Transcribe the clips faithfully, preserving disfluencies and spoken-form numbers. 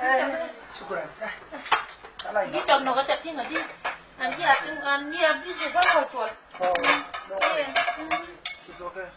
Eh, shukran. Ala ina. Gi cɔk nɔk aca tïŋ adï. An cï atïŋ, an cï abï ku bä lɔ cuɔl. Oh, no. Eh. It's okay.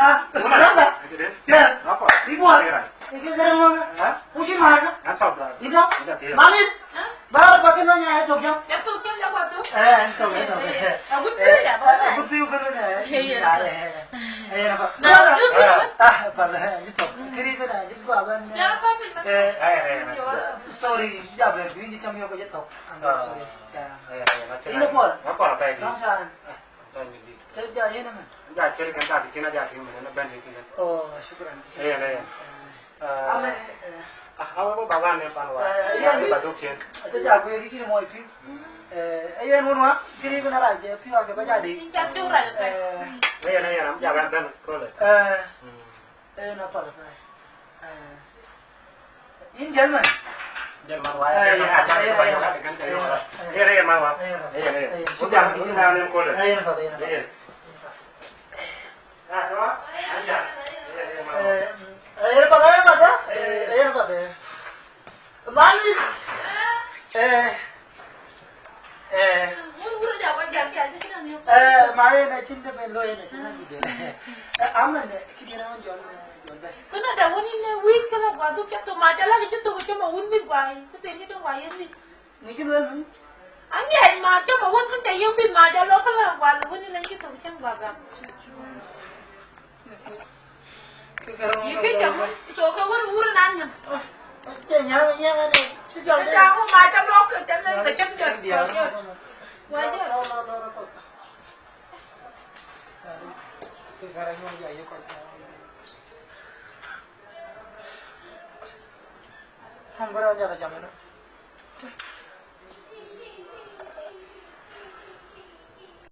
Ah, brother. Yeah. Ni buat. Ike garang mo. Ha? Uci marka. Ito. Ito. Mami. Bar bakin nanya ito jam. Ito jam ya buat tu. Eh, ito, ito. Eh, good view ya, eh, good view kan ya. Iya. Ya, ya, ya. Eh, apa? Nah, brother. Itu, itu. Ah, apa lah, ito. Kiri bena, ito aban. Ya, apa? Eh, sorry, ya ber, ini jam yo ko jito. I'm very sorry. Ya. Ini buat. Apa apa ini? Long time. Cï ja yen ëmën. Ja cïn kën ka cïn aja tïŋ mën, në bɛ̈n tïŋ kën. Oh, shukran. Ëyën, ëyën. Amen. Ah, awe baba ne pan wa. Eh, yen ba duk cien. Aca ja ku yeri cïn moc piu. Eh, ëyën wun wa, kiri bï na rac piu ake ba ja di. Ëyën, ëyën, am ja bɛ̈n bɛ̈n kole. Eh, ëyën apath apɛi. Eh. Yïn jël man. Jël man wa. Eh, ya, ya, ya, ya. Yen, yen man wa. Yen, yen. Yen, yen. Yen, yen. Yen, yen. Yen, yen. Eh, eh, yen man wa. Eh, yen man wa. Eh, yen man wa. Mami. Eh. Eh. Wun wurë ja kɔc jal kiac cï kënë miök. Eh, ma yen acïn të ben looi yen acïn an jël. Eh, amën, eh, këdï na wun jɔl, eh, jɔl bɛ̈n. Kënë da wun yïn, eh, wïc ke la guɔ dhuk cä thok ma cä la cï thok cä ma wun mïth guɔ, eh, këthe cï döŋ guɔ yen mïth. Ŋic kë lueel wun. Aŋiɛc ma cä ma wun mïth cä yïn mïth ma cä lɔ ke la guɔ wun yïn la cï thok cä guɔ gam. Yï kë cam, so ke wën wur nan nyam. Cï nyam nyam ne. Cï jam de. Cï jam ma cam lok ke cam ne ke cam jot. Wa jot. Wa jot. Kë kara nyuɔn ja yï kɔc. Hom bï raan jal a jam ënë.